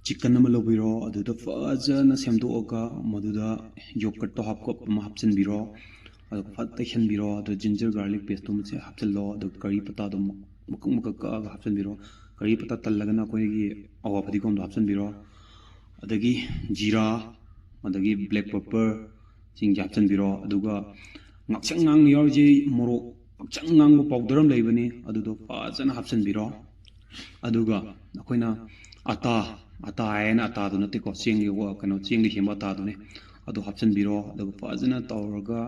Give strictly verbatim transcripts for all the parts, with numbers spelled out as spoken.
Chicken ꯑꯃ ꯂꯧꯕꯤꯔꯣ, ꯑꯗꯨꯗ ꯐꯖꯅ ꯁꯦꯝꯗꯣꯛꯑꯒ ꯃꯗꯨꯗ ꯌꯣꯒꯔꯠꯇꯣ ꯍꯥꯞ ꯀꯞ ꯑꯃ ꯍꯥꯞꯆꯤꯟꯕꯤꯔꯣ, ꯑꯗꯨꯒ ꯐꯖꯅ ꯇꯩꯁꯟꯕꯤꯔꯣ꯫ ꯑꯗꯨ ꯖꯤꯟꯖꯔ ꯒꯥꯔꯂꯤꯛ ꯄꯦꯁꯇꯣ ꯑꯃꯁꯦ ꯍꯥꯞꯆꯤꯜꯂꯣ, ꯑꯗꯨꯒ ꯀꯔꯤ ꯄꯇꯥꯗꯣ ꯃꯀꯛ ꯃꯀꯛ ꯀꯛꯑꯒ ꯍꯥꯞꯆꯤꯟꯕꯤꯔꯣ꯫ ꯀꯔꯤ ꯄꯇꯥ ꯇꯜꯂꯒꯅ ꯑꯩꯈꯣꯏꯒꯤ ꯑꯋꯥ ꯐꯗꯤꯒꯣꯝꯗꯣ ꯍꯥꯞꯆꯤꯟꯕꯤꯔꯣ, ꯑꯗꯒꯤ ꯖꯤꯔꯥ, ꯑꯗꯒꯤ ꯕ꯭ꯂꯦꯛ ꯄꯦꯄꯔ ꯁꯤꯡꯁꯦ ꯍꯥꯞꯆꯤꯟꯕꯤꯔꯣ꯫ ꯑꯗꯨꯒ ꯉꯥꯛꯁꯪ ꯉꯥꯡꯅ ꯌꯥꯎꯔꯤꯁꯦ ꯃꯣꯔꯣꯛ ꯉꯥꯛꯁꯪ ꯉꯥꯡꯕ ꯄꯥꯎꯗꯔ ꯑꯃ ꯂꯩꯕꯅꯤ, ꯑꯗꯨꯗꯣ ꯐꯖꯅ ꯍꯥꯞꯆꯤꯟꯕꯤꯔꯣ꯫ ꯑꯗꯨꯒ ꯑꯩꯈꯣꯏꯅ ꯑꯇꯥ, ꯑꯇꯥ ꯍꯥꯏꯅ ꯑꯇꯥꯗꯨ ꯅꯠꯇꯦꯀꯣ, ꯆꯦꯡꯒꯤ ꯋꯥ-, ꯀꯩꯅꯣ, ꯆꯦꯡꯒꯤ ꯁꯦꯝꯕ ꯑꯇꯥꯗꯨꯅꯦ꯫ ꯑꯗꯨ ꯍꯥꯞꯆꯤꯟꯕꯤꯔꯣ, ꯑꯗꯨꯒ ꯐꯖꯅ ꯇꯧꯔꯒ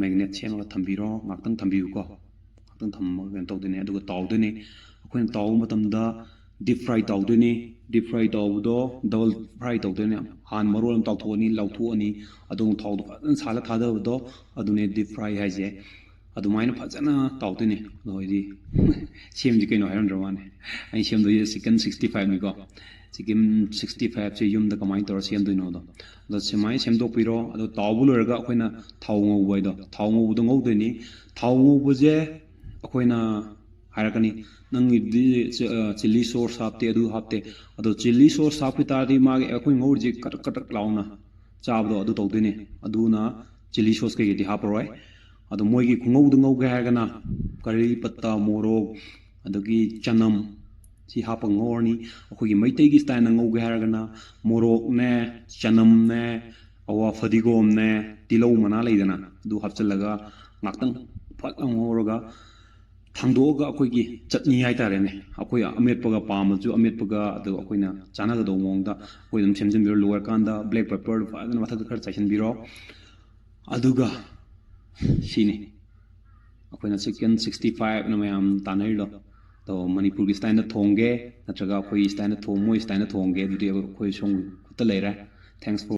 ꯃꯦꯒꯅꯦꯠ ꯁꯦꯝꯃꯒ ꯊꯝꯕꯤꯔꯣ, ꯉꯥꯛꯇꯪ ꯊꯝꯕꯤꯌꯨꯀꯣ꯫ ꯉꯥꯛꯇꯪ ꯊꯝꯃꯒ ꯀꯩꯅꯣ ꯇꯧꯗꯣꯏꯅꯦ, ꯑꯗꯨꯒ ꯇꯥꯎꯗꯣꯏꯅꯦ꯫ ꯑꯩꯈꯣꯏꯅ ꯇꯥꯎꯕ ꯃꯇꯝꯗ ꯗꯤꯞ ꯐ꯭ꯔꯥꯏ ꯇꯥꯎꯗꯣꯏꯅꯦ꯫ ꯗꯤꯞ ꯐ꯭ꯔꯥꯏ ꯇꯥꯎꯕꯗꯣ ꯗꯕꯜ ꯐ꯭ꯔꯥꯏ ꯇꯧꯗꯣꯏꯅꯦ꯫ ꯍꯥꯟꯅ ꯃꯔꯣꯜ ꯑꯃ ꯇꯥꯎꯊꯣꯛꯑꯅꯤ, ꯂꯧꯊꯣꯛꯑꯅꯤ, ꯑꯗꯨꯒ ꯊꯥꯎꯗꯣ ꯐꯖꯅ ꯁꯥꯍꯜꯂ ꯊꯥꯗꯕꯗꯣ, ꯑꯗꯨꯅꯦ ꯗꯤꯞ ꯐ꯭ꯔꯥꯏ ꯍꯥꯏꯁꯦ꯫ ꯑꯗꯨꯃꯥꯏꯅ ꯐꯖꯅ ꯇꯥꯎꯗꯣꯏꯅꯦ꯫ ꯑꯗꯣ ꯑꯩꯗꯤ ꯁꯦꯝꯁꯤ ꯀꯩꯅꯣ ꯍꯥꯏꯔꯝꯗ꯭ꯔ ꯃꯥꯅꯦ꯫ ꯑꯩꯅ ꯁꯦꯝꯗꯣꯏꯁꯦ ꯆꯤꯛꯀꯟ ꯁꯤꯛꯁꯇꯤ ꯐꯥꯏꯚꯅꯤꯀꯣ꯫ ꯆꯤꯛꯀꯟ ꯁꯤꯛꯁꯇꯤ ꯐꯥꯏꯚꯁꯦ ꯌꯨꯝꯗ ꯀꯃꯥꯏꯅ ꯇꯧꯔ ꯁꯦꯝꯗꯣꯏꯅꯣꯗꯣ, ꯑꯗꯣ ꯁꯨꯃꯥꯏꯅ ꯁꯦꯝꯗꯣꯛꯄꯤꯔꯣ꯫ ꯑꯗꯣ ꯇꯥꯎꯕ ꯂꯣꯏꯔꯒ ꯑꯩꯈꯣꯏꯅ ꯊꯥꯎ ꯉꯧꯕ ꯍꯥꯏꯗꯣ, ꯊꯥꯎ ꯉꯧꯕꯗꯣ ꯉꯧꯗꯣꯏꯅꯤ꯫ ꯊꯥꯎ ꯉꯧꯕꯁꯦ ꯑꯩꯈꯣꯏꯅ ꯍꯥꯏꯔꯛꯀꯅꯤ, "ꯅꯪꯒꯤꯗꯤ ꯆꯤꯂꯤ ꯁꯣꯁ ꯍꯥꯞꯇꯦ, ꯑꯗꯨ ꯍꯥꯞꯇꯦ"꯫ ꯑꯗꯣ ꯆꯤꯂꯤ ꯁꯣꯁ ꯍꯥꯞꯈꯤ ꯇꯥꯔꯗꯤ ꯃꯥꯒꯤ ꯑꯩꯈꯣꯏ ꯉꯧꯔꯤꯁꯦ ꯀꯇꯛ ꯀꯇꯛ ꯂꯥꯎꯅ ꯆꯥꯕꯗꯣ ꯑꯗꯨ ꯇꯧꯗꯣꯏꯅꯦ꯫ ꯑꯗꯨꯅ ꯆꯤꯂꯤ ꯁꯣꯁ ꯀꯩꯀꯩꯗꯤ ꯍꯥꯞꯄꯔꯣꯏ꯫ ꯑꯗꯣ ꯃꯣꯏꯒꯤ ꯈꯨꯉꯧꯗ ꯉꯧꯒꯦ ꯍꯥꯏꯔꯒꯅ ꯀꯔꯤ ꯄꯠꯇꯥ, ꯃꯣꯔꯣꯛ, ꯑꯗꯒꯤ ꯆꯅꯝ, ꯁꯤ ꯍꯥꯞꯄ ꯉꯧꯔꯅꯤ꯫ ꯑꯩꯈꯣꯏꯒꯤ ꯃꯩꯇꯩꯒꯤ ꯁ꯭ꯇꯥꯏꯜꯅ ꯉꯧꯒꯦ ꯍꯥꯏꯔꯒꯅ ꯃꯣꯔꯣꯛꯅꯦ, ꯆꯅꯝꯅꯦ, ꯑꯋꯥ ꯐꯗꯤꯒꯣꯝꯅꯦ, ꯇꯤꯜꯍꯧ ꯃꯅꯥ ꯂꯩꯗꯅ, ꯑꯗꯨ ꯍꯥꯞꯆꯤꯜꯂꯒ ꯉꯥꯛꯇꯪ ꯐꯖꯅ ꯉꯧꯔꯒ ꯊꯥꯡꯗꯣꯛꯑꯒ ꯑꯩꯈꯣꯏꯒꯤ ꯆꯠꯅꯤ ꯍꯥꯏꯇꯥꯔꯦꯅꯦ, ꯑꯩꯈꯣꯏ ꯑꯃꯦꯠꯄꯒ ꯄꯥꯝꯃꯁꯨ ꯑꯃꯦꯠꯄꯒ ꯑꯗꯨꯒ ꯑꯩꯈꯣꯏꯅ ꯆꯥꯟꯅꯒꯗꯧꯕ ꯃꯑꯣꯡꯗ ꯑꯩꯈꯣꯏ ꯑꯗꯨꯝ ꯁꯦꯝꯖꯤꯟꯕꯤꯔꯣ꯫ ꯂꯣꯏꯔꯀꯥꯟꯗ ꯕ꯭ꯂꯦꯛ ꯄꯦꯄꯔ ꯐꯖꯅ ꯃꯊꯛꯇ ꯈꯔ ꯆꯥꯏꯁꯤꯟꯕꯤꯔꯣ꯫ ꯑꯗꯨꯒ ꯁꯤꯅꯤ ꯑꯩꯈꯣꯏꯅ ꯆꯤꯛꯀꯟ ꯁꯤꯛꯁꯇꯤ ꯐꯥꯏꯚꯅ ꯃꯌꯥꯝ ꯇꯥꯟꯅꯔꯤꯗꯣ꯫ ꯑꯗꯣ ꯃꯅꯤꯄꯨꯔꯒꯤ ꯁ꯭ꯇꯥꯏꯜꯗ ꯊꯣꯡꯒꯦ, ꯅꯠꯇ꯭ꯔꯒ ꯑꯩꯈꯣꯏ ꯁ꯭ꯇꯥꯏꯜꯗ ꯊꯣꯡ-, ꯃꯣꯏ ꯁ꯭ꯇꯥꯏꯜꯗ ꯊꯣꯡꯒꯦ, ꯑꯗꯨꯗꯤ ꯑꯩꯈꯣꯏ ꯁꯣꯝ ꯈꯨꯠꯇ ꯂꯩꯔꯦ꯫ Thanks for